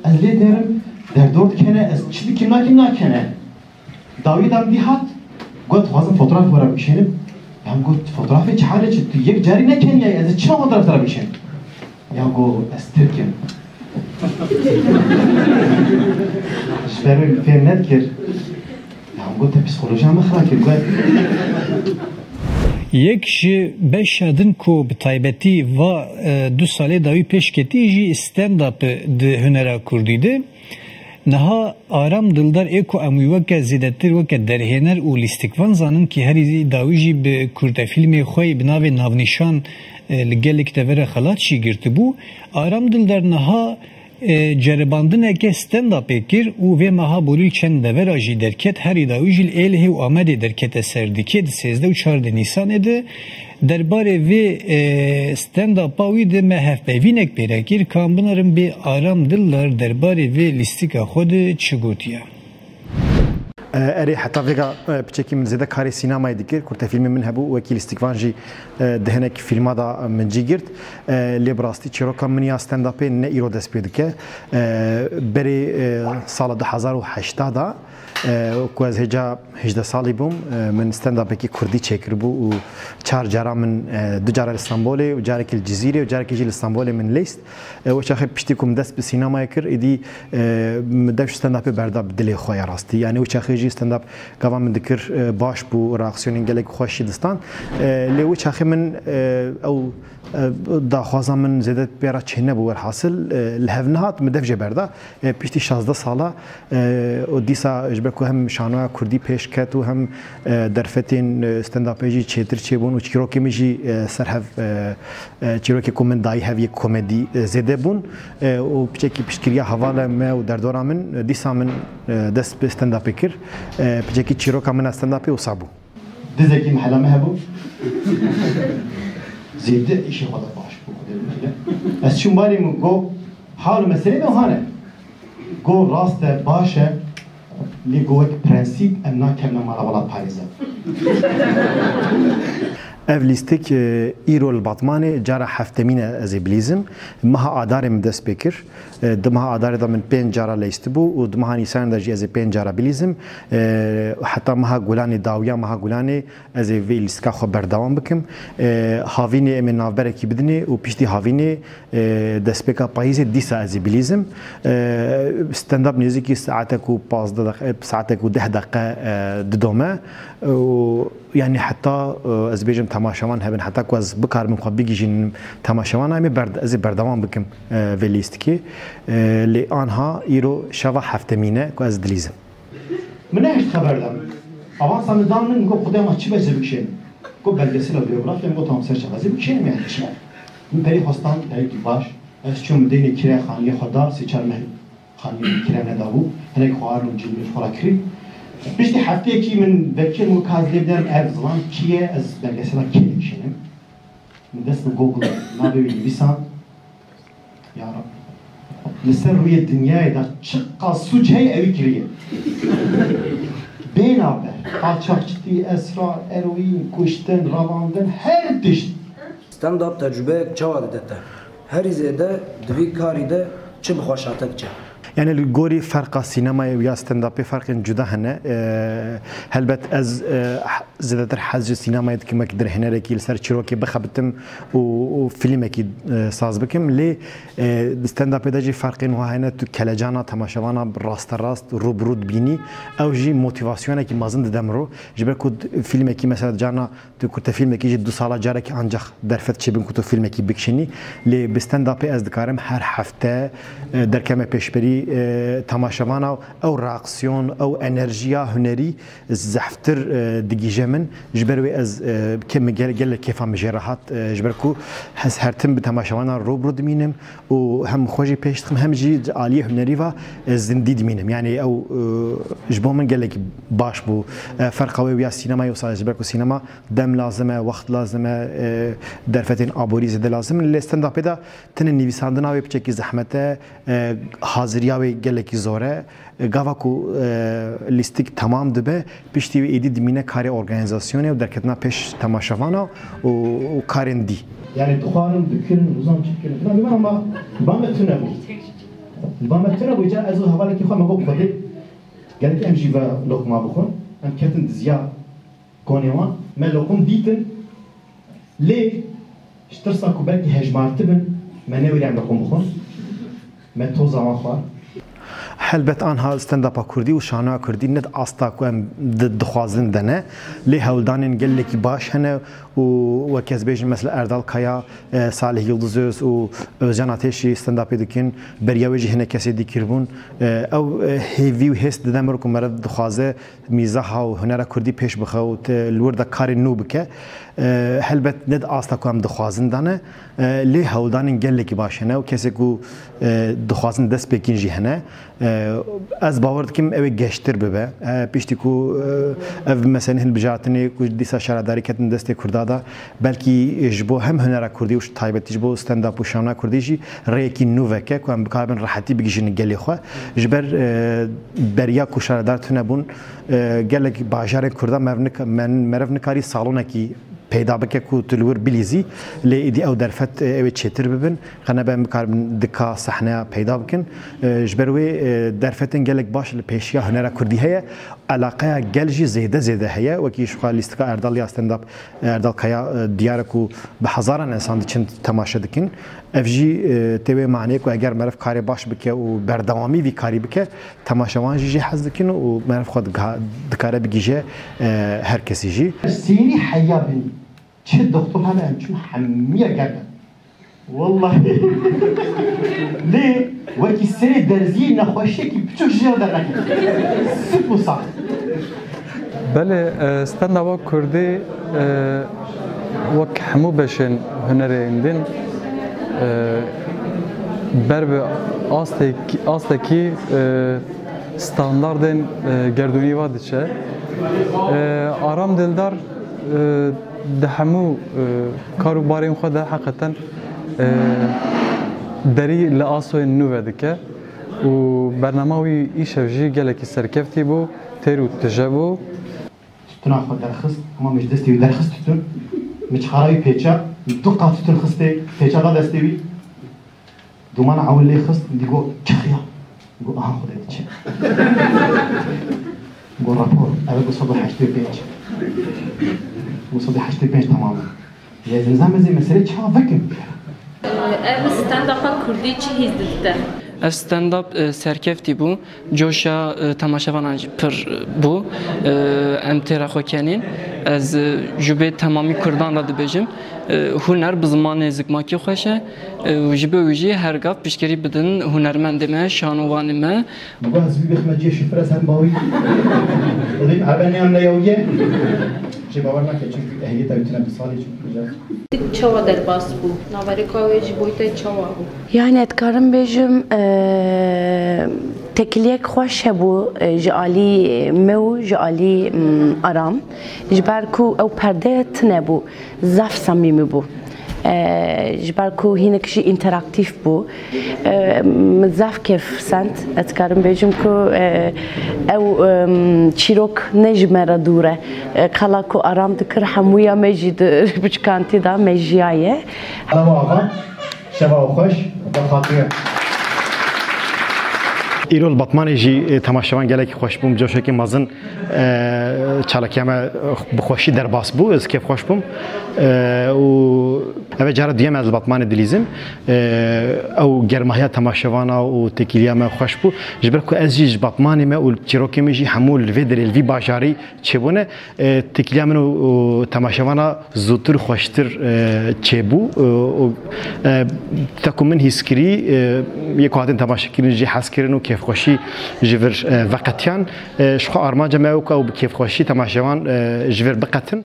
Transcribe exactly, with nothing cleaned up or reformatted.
Ez lê derim, derdor dikene, ez çi dikim nakim nakene. Dawî da min dî hat, got, "Dixwazim fotograf were bikişênim." Ya min got, "Fotografê çi halê çi? Tu yek carî nekeniyaye, ez ê çima fotograf te re bikişênim?" Ya got, "Ez Tirk im." Ji ber wê min fêm nedikir. Ya min got, "Te psîkolojiya min xira kir." Got, Yek ji beşa din ku bi taybetî va, e, du salê dawî pêş ketî jî stand-up e di hunera kurdî de. Niha Aram Dildar ê ku em wî weke zêdetir weke derhêner û lîstikvan zanin, kî herî dawî jî bi kurtefîlmê xwe yê bi navê Navnîşan, e, li gelek devera xelat jî girtibû. Aram Dildar niha, e, ceribandineke stand-upê kir û vê meha borî li çend devera jî derket, herî dawî jî li Êlihê û Amedê derkete ser dikê di sêzdeh û çardeh Nîsanê de. Derbarê vê, e, stand-upa wî de me hevpeyvînek pêre kir, ka em binerin bê Aram Dildar derbarê vê lîstika xwe de çi gotiye. E, erê, heta vêga, e, piçekî min zêde karê sînemayê dikir. Kurtefîlmê min hebû, wekî lîstikvan jî, e, di hinek fîlma da min cî girt. E, lê bi rastî çîroka min ya stand-upê ne îro dest pê dike. E, berê, e, sala du hezar û heştê da, e, ku ez hêja hejdeh salî bûm, e, min stand-upekî kurdî çêkiribû û çar cara min, e, du cara li Stenbolê û carekî li Cizîrê û carekî jî li Stenbolê min leyst. E, wê çaxê piştî ku min dest bi sînemayê kir, êdî, e, min dev ji stand-upê berda bi dilê xwe ya rastî. Yanî wê çaxê jî stand-up gava min dikir, e, baş bû, reaksiyonên gelek xweş jî distan. E, lê wê çaxê min, e, ew, e, daxwaza min zêde pê re çênebû, welhasil, e, li hev nehat, min dev jê berda. E, piştî şazdeh sala, e, û dîsa ji ber ku hem şanoya kurdî pêş ket û hem, e, derfetên, e, stand-upê jî çêtir çêbûn û çîrokê min jî, e, ser hev, e, e, çîrokê ku min dayî hev yê komedî, e, zêde bûn, e, û piçekî piştgiriya hevala me û derdora min, e, dîsa min, e, dest bi stand-upê kir. E, piçekî çîroka min a stand-upê wisa bû. Dizekî mehela me hebû. Zêde îşê xwe de baş bû, Xwedê bixêre. Ez çûm malê min got, hal û meselê me hane. Got, rast e, baş e. Lê got, wek prensîp em nakevine mala wela parêze. Ev lîstik, e, îro li Batmanê cara heftemîn e ez ê bilîzim. Meha Adarê min dest pê kir. E, di meha Adarê de min pênc cara leyistibû û di meha Nîsanê de jî ez ê pênc cara bilîzim. E, heta meha Gulanê, dawiya meha Gulanê ez ê vê lîstika xwe berdewam bikim. E, havînê em ê navberekî bidinê û piştî havînê, e, destpêka payîzê dîsa ez ê bilîzim. E, stand-up nêzîkî saetek û pazdeh deq-, e, saetek û deh deqe, e, didome. Û Yanî heta, e, ez bêjim temaşevan hebin, heta ku ez bikarim xwe bigihîjînim temaşevana, em ê berd-, ez ê berdewam bikim, e, vê lîstikê. E, lê anha îro şeva heftemîn e ku ez dilîzim. Min nehişt xeber da. Avansa min dan min, min got, "Xwedê ma çi be ez ê bikişênim?" Got, "Belgesel û biyografya." Min got, "Tamam, ser çava ez ê bikişênim yani, çi be?" Min perî xwestan, perîkî baş. Ez çûm deynê kirayê xaniyê xwe da, sê çar meh xanî kirê nedabû, hinek xwarin û cîn min xwe re kirî. Piştî hefteyekî min vekir min ka ez lê biderim ev zilam kî ye, ez belgesela kê dikişînim. Min dest bi Google navê wî nivîsand. Ya Rab. Li ser rûyê dinyayê de çiqas sûc heye ewî kiriye. Bê navber. Qaçaxçitî, esrar, eroîn, kuştin, revandin, her tişt. Stand-up tecrubeyek çawa dide te? Herî zêde di vî karî de çi bi xweşatek çe? Yani li gorî ferqa sînemayê û ya stand-upê ferqên cuda hene. Ee, helbet ez, e, h-, zêdetir hez ji sînemayê dikim, wek dirhênerekî li ser çîrokê bixebitim û, û fîlmekî, e, saz bikim. Lê, e, di stand-upê de jî ferqên wiha hene, tu kelecana temaşevana rasterast rû bi rû dibînî. Ew jî motivasyonekî mezin dide min ro. Ji ber ku d-, fîlmekî mesela carna Tu kurtefîlmekî jî du sala carekê ancax derfet çêbin ku tu fîlmekî bikişînî. Lê bi stand-upê ez dikarim her hefte, e, derkeme pêşberî, e, temaşevana ew reaksiyon, ew enerjiya hunerî zehftir, e, digihîje min. Ji ber wê ez, e, ke-, min gel-, gelek kêfa min jê re hat, e, ji ber ku ez her tim bi temaşevana rû bi rû dimînim û hem xwe jî pêş dixim hem jî aliyê hunerî ve, e, zindî dimînim. Yani ew, e, ji bo min gelek baş bû. E, ferqa wê ya sînemayê wisa ji ber ku sînema Dem lazim e, wext lazim e, e, derfetên aborî zêde lazim in. Lê stand-upê de tenê nivîsandina wê piçekî zehmet e, e, haziriya wê gelekî zor e. E, gava ku, e, lîstik temam dibe, piştî wê êdî dimîne karê organîzasyonê û derketina pêş temaşevana û, û karên dî. Yani dixwarin, dikirin, nizam çi dikirin filan, ama bana tune bû. Li ba me tune bû, îcar ez û hevalekî xwe me got, Xwedê, gerek em jî ve loqma bixwin. Em ketin diziya konê wan. Me loqum dîtin. Lê ji tirsa ku belkî hejmartibin, me newêrî em loqum bixwin. Me toza wan xwar. Helbet anha stand-upa kurdî û şanoya kurdî ne di asta ku em di-, dixwazin de ne. Lê hewldanên gelekî baş hene û wek ez bêjim, mesela Erdal Kaya, e, Salih Yıldızöz û Özcan Ateş jî stand-upê dikin. Beriya wê jî hinek kesê dî kiribûn. E, ew, e, hêvî û hêst dide mir ku meriv dixwaze mîzaha û hunera kurdî pêş bixe û te li wir de karên nû bike. E, helbet ne di asta ku em dixwazin de ne, e, lê hewldanên gelekî baş hene û kesê ku, e, dixwazin dest pê kin jî hene. E, ez bawer dikim ew ê geştir bibe. E, piştî ku, e, ev meselê hilbijartinê ku dîsa şaredarî ketin destê kurda de, belkî ji bo hem hunera kurdî û taybetî ji bo stand-up û şanoya kurdî jî rêyekî nû veke ku em bikaribin rehetî bigihîjin gelê xwe. Ji ber, e, beriya ku şaredar tune bûn, e, gelek bajarên kurda meriv nika-, men-, meriv nikarî salonekî peyda bike ku tu li wir bilîzî, lê êdî ew derfet, e, ew ê çêtir bibin. Qe nebe em bikaribin dika, sehneya peyda bikin. E, ji ber wê, e, derfetên gelek baş li pêşiya hunera kurdî heye. Eleqeya gel jî zêde zêde heye. Wekî ji xwe lîstika Erdal ya stand-up, e, Erdal Kaya, e, diyar e ku bi hezaran insan diçin temaşe dikin. Ev jî, e, tê wê maneyê ku eger meriv karê baş bike û berdewamî vî karî bike, temaşevan jî jê hez dikin û meriv xwe diga-, dikare bigihîje, e, her kesî jî. Sêrî heya bin. Çi doktor hene em çûn hemiya gerdan. Wallahî. Lê wekî serê derziyê nexweşiyekî biçûk jê re dernekeve. Sip û sax. Belê, e, stand-upa kurdî, e, wek hemû beşên hunerê din, e, ber bi astek-, astekî, e, standardên, e, gerdûnî ve diçe. E, Aram Dildar, e, di hemû, e, kar û barên xwe de heqeten, e, derî li asoyên nû vedike û bernama wî îşev jî gelekî serkeftî bû, têr û tije bû. Tûtuna xwe derxist, hema min ji destê wî derxist tûtun. Min çixara wî pêça, du qat tûtun xistê, pêça da destê wî. Duman ewil lê xist, dî got, "Çixiya." Got, "Aha, Xwedê diçe." Got, "Rapor, ev got sed û heştê û pênc." Got, "Sed û heştê û pênc tamam e." Ya zimzam ez ê meselê çawa vekim? Ev stand-upa kurdî çi hîs didite? Ev stand-up, e, serkeftî bû. Coşa, e, temaşevanan jî pir, e, bû. E, em têra xwe kenîn. Ez, e, ji bê temamî kurdan re dibêjim. E, huner bi zimanê zikmakî xweş e. E, û ji bo wî jî her gav piştgirî bidin hunermendê me, şanowanê me. Baba, ez wî bixme cihê şofir, ez hem bawî. Dilê eve ne em ne yawiye. Jê bawer nake, çünkü ehliyeta wî tune bi salê, çünkü çawa derbas bû? Naverêka wê ji boyî te çawa bû? Yani, ez dikarim bêjim, e, têkiliyek xweş hebû, e, ji alî me û ji alî, m, Aram. Ji ber ku ew perde tune bû, zaf samîmî bû. E, ji ber ku hinek jî înteraktîf bû. E, min zaf kêf send. Ez dikarim bêjim ku, e, ew, e, çîrok ne ji me re dûr e. E, qala ku Aram dikir, hemûya me jî di biçikantî de me jiyaye. Bravo Aram. Şeva xweş. Îro li Batmanê jî, e, temaşevan gelekî xweş bûn, bi coşekî mezin. E, çalakiya me bi xweşî derbas bû, ez kêfxweş bûm. E, û ev e cara duyem ez li Batmanê dilîzim. E, ew germahiya temaşevana û têkiliya me xweş bû. Ji ber ku ez jî ji Batmanê me û çîrokê min jî hemû li vê derê, li vî bajarî çêbûne. E, têkiliya min û, û temaşevana zûtir, xweştir, e, çêbû. E, û, e, te ku min hîs kirî, e, yê ku hatin temaşekirin jî hez kirin û kêfxweşî ji vir, e, veqetiyan. E, ji xwe armanca me ew ku ew bi kêfxweşî temaşevan, e, ji vir biqetin.